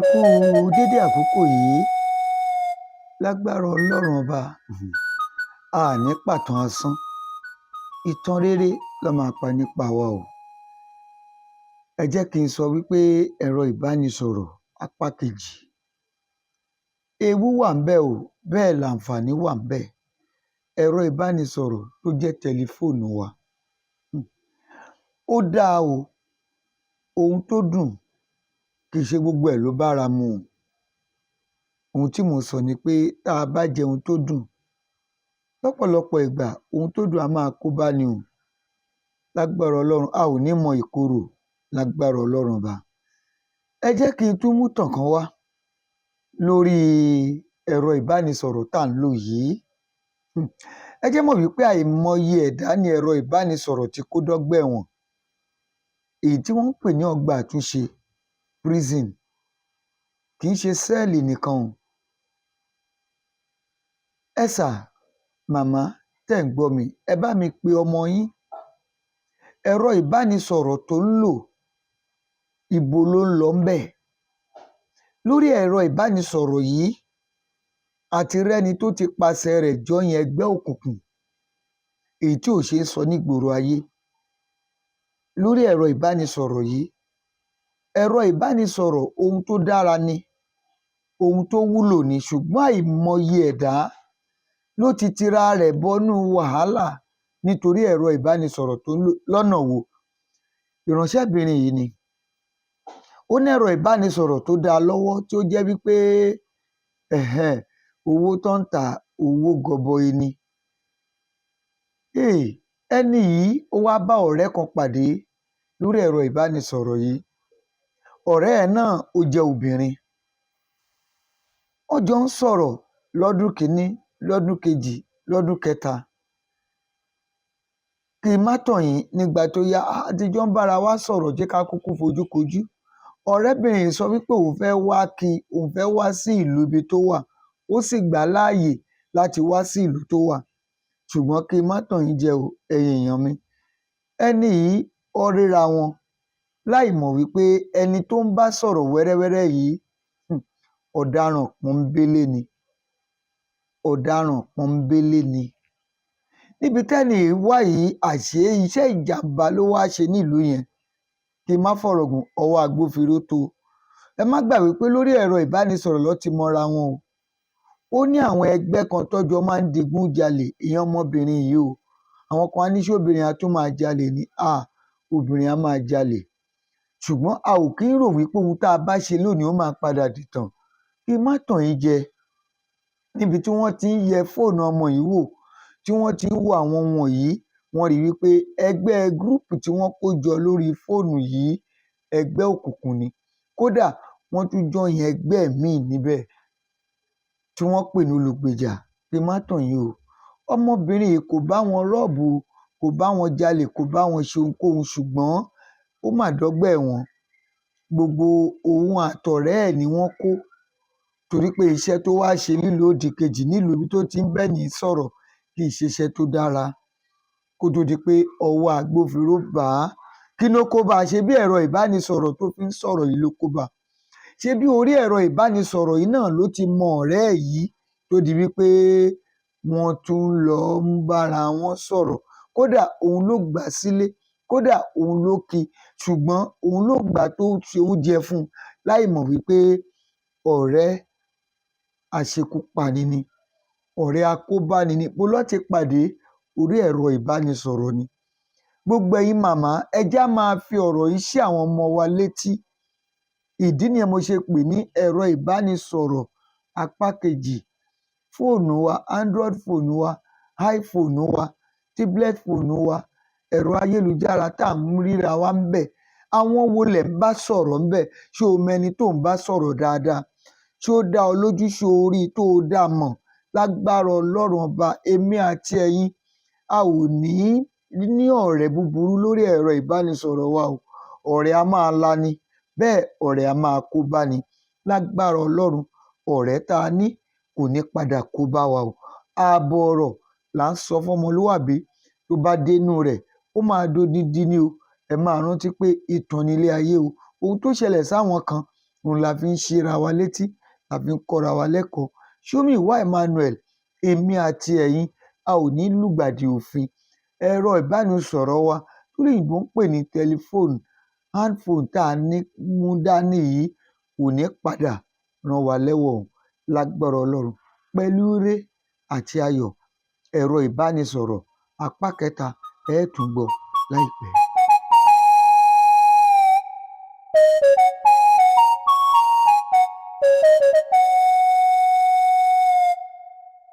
Ẹ kú dédé àkókò yìí. Lágbára Ọlọ́run Ọba, a ní pàtàn asán. Ìtàn rere ló máa pa nípa wa o. Ẹ jẹ́ kí n sọ wípé ẹ̀rọ ìbánisọ̀rọ̀ apá kejì. Ewu wà ńbẹ̀ o, bẹ́ẹ̀ làǹfààní wà ńbẹ̀. Ẹ̀rọ ìbánisọ̀rọ̀ tó jẹ́ tẹlifóònù wa. Ó dáa o, ohun tó dùn, kìí ṣe gbogbo ẹ̀ ló bára mu o. Ohun tí mò ń sọ ni pé tá a bá jẹ ohun tó dùn, lọ́pọ̀lọpọ̀ ìgbà, ohun tó dùn á máa kó báni o. Lágbára Ọlọ́run, a ò ní mọ ìkorò lágbára Ọlọ́run Ọba. Ẹ jẹ́ kí n tún mú ìtàn kan wá lórí ẹ̀rọ ìbánisọ̀rọ̀ tá à ń lò yìí. Ẹ jẹ́ mọ̀ wípé àìmọye ẹ̀dá ni ẹ̀rọ ìbánisọ̀rọ̀ ti kó dọ́gbà ẹ̀wọ̀n, èyí tí wọ́n ń pè ní ọgbà àtúnṣe, prison. Kì í ṣe cell nìkan o. Ẹ sà, màmá tẹ́ ń gbọ́ mi, ẹ bá mi pe ọmọ yín. Ẹ̀rọ ìbánisọ̀rọ̀ tó ń lò, ibo ló ń lọ ńbẹ̀? Lórí ẹ̀rọ ìbánisọ̀rọ̀ yìí, a ti rẹ́ni tó ti pasẹ̀ rẹ̀ join ẹgbẹ́ òkùnkùn, èyí tí ò ṣe é sọ nígboro ayé. Lórí ẹ̀rọ ìbánisọ̀rọ̀ yìí, ẹ̀rọ ìbánisọ̀rọ̀, ohun tó dára ni, ohun tó wúlò ni, ṣùgbọ́n àìmọye ẹ̀dá ló ti tira rẹ̀ bọnú wàhálà nítorí ẹ̀rọ ìbánisọ̀rọ̀ tó ń lò. Lọ́nà wo? Ìránṣẹ́bìnrin yìí ni. Ó ní ẹ̀rọ ìbánisọ̀rọ̀ tó dáa lọ́wọ́ tí ó jẹ́ wípé owó tó ń tà á, owó gọbọi ni. Ẹni yìí, ó wá bá ọ̀rẹ́ kan pàdé lórí ẹ̀rọ ìbánisọ̀rọ̀ yìí. Ọ̀rẹ́ ẹ̀ náà, ó jẹ́ obìnrin. Wọ́n jọ ń sọ̀rọ̀ lọ́dún kìíní, lọ́dún kejì, lọ́dún kẹta. Kí n má tàn yín, nígbà tó yá, a ti jọ ń bára wa sọ̀rọ̀, jẹ́ ká kúkú fojú kojú. Ọ̀rẹ́bìnrin yìí sọ wípé òun fẹ́ wá kí, òun fẹ́ wá sí ìlú ibi tó wà. Ó sì gbà á láàyè láti wá sí ìlú tó wà. Ṣùgbọ́n kí n má tàn yín jẹ o, ẹ̀yin èèyàn mi, ẹni yìí, ó ríra wọn láì mọ̀ wípé ẹni tó ń bá sọ̀rọ̀ wẹ́rẹ́wẹ́rẹ́ yìí, ọ̀daràn pọ́nńbélé ni. Ọ̀daràn pọ́nńbélé ni. Níbi tẹ́ni yìí wà yìí, àṣé iṣẹ́ ìjàǹbá ló wá ṣe nílùú yẹn. Kí n má fọ̀rọ̀ gùn, ọwọ́ agbófinró tó. Ẹ má gbàgbé pé lórí ẹ̀rọ ìbánisọ̀rọ̀ ló ti mọra wọn o. Ó ní àwọn ẹgbẹ́ kan tọ́jọ́ máa ń digun jalè, ìyẹn ọmọbìnrin yìí o. Àwọn kan á ní, ṣé obìnrin á tún máa jalè ni? Ah, obìnrin á máa jalè. Ṣùgbọ́n a ò kí ń rò wípé ohun tá a bá ṣe lónìí, ó máa padà dìtàn. Kí n má tàn yín jẹ, níbi tí wọ́n ti ń yẹ fóònù ọmọ yìí wò, tí wọ́n ti ń wo àwọn wọ̀nyí, wọ́n rí wípé ẹgbẹ́ group tí wọ́n kó jọ lórí fóònù yìí, ẹgbẹ́ òkùnkùn ni. Kódà, wọ́n tún join ẹgbẹ́ míì níbẹ̀ tí wọ́n pè ní olùgbèjà. Kí n má tàn yín o, ọmọbìnrin yìí kò bá wọn rob, kò bá wọn jalè, kò bá wọn ṣe ohunkóhun, ṣùgbọ́n ó mà dọ́gbà ẹ̀wọ̀n. Gbogbo òun àtọ̀rẹ́ ẹ̀ ni wọ́n kó, torí pé iṣẹ́ tó wá ṣe nílùú òdìkejì, nílùú ibi tó ti ń bẹ́ni sọ̀rọ̀, kì í ṣe iṣẹ́ tó dára, kó tó di pé ọwọ́ agbófinró bà á. Kí ló kó bá a? Ṣe bí ẹ̀rọ ìbánisọ̀rọ̀ tó fi ń sọ̀rọ̀ yìí ló kó bá a. Ṣé bí orí ẹ̀rọ ìbánisọ̀rọ̀ yìí náà ló ti mọ ọ̀rẹ́ ẹ̀ yìí, tó di wípé wọ́n tún lọ ń bára wọn sọ̀rọ̀? Kódà, òun ló gbà á sílé, kódà, òun ló kí i, ṣùgbọ́n òun ló gbà á tó ṣe oúnjẹ fún un, láì mọ̀ wípé ọ̀rẹ́ aṣekúpani ni, ọ̀rẹ́ akóbáni ni. Bó ló ti pàdé? Orí ẹ̀rọ ìbánisọ̀rọ̀ ni. Gbogbo ẹ̀yin màmá, ẹ jẹ́ á máa fi ọ̀rọ̀ yìí sí àwọn ọmọ wa létí. Ìdí nìyẹn mo ṣe pè ní ẹ̀rọ ìbánisọ̀rọ̀ apá kejì. Fóònù wa, Android fóònù wa, iPhone wa, tablet fóònù wa, ẹ̀rọ ayélujára tá à ń ríra wa ńbẹ̀, àwọn wo lẹ̀ ń bá sọ̀rọ̀ ńbẹ̀? Ṣé o mẹni tó ń bá sọ̀rọ̀ dáadáa? Ṣé ó dá ọ lójú? Ṣé o rí i tó o dá a mọ̀? Lágbára Ọlọ́run Ọba, èmi àti ẹ̀yin, a ò ní ní ọ̀rẹ́ búburú lórí ẹ̀rọ ìbánisọ̀rọ̀ wa o. Ọ̀rẹ́ a máa lani, bẹ́ẹ̀ ọ̀rẹ́ a máa kó báni. Lágbára Ọlọ́run, ọ̀rẹ́ tá a ní kò ní padà kó bá wa o. Ààbọ̀ ọ̀rọ̀ là ń sọ fọ́mọlúwàbí, tó bá dénú rẹ̀, ó máa dodidi ni o. Ẹ máa rántí pé ìtàn nílé ayé o. Ohun tó ṣẹlẹ̀ sáwọn kan Òun la fi ń ṣíra wa létí, la fi ń kọ́ra wa lẹ́kọ̀ọ́. Ṣómìwá Emmanuel, èmi àti ẹ̀yin, a ò ní lùgbàdì òfin. Ẹ̀rọ ìbánisọ̀rọ̀ wa tólóyìnbó ń pè ní tẹlifóònù, handphone tá a ní mú dání yìí, kò ní padà rán wa lẹ́wọ̀n o lágbára Ọlọ́run, pẹ̀lú ire àti ayọ̀. Ẹ̀rọ ìbánisọ̀rọ̀ apá kẹta, ẹ tún gbọ́ láìpẹ́.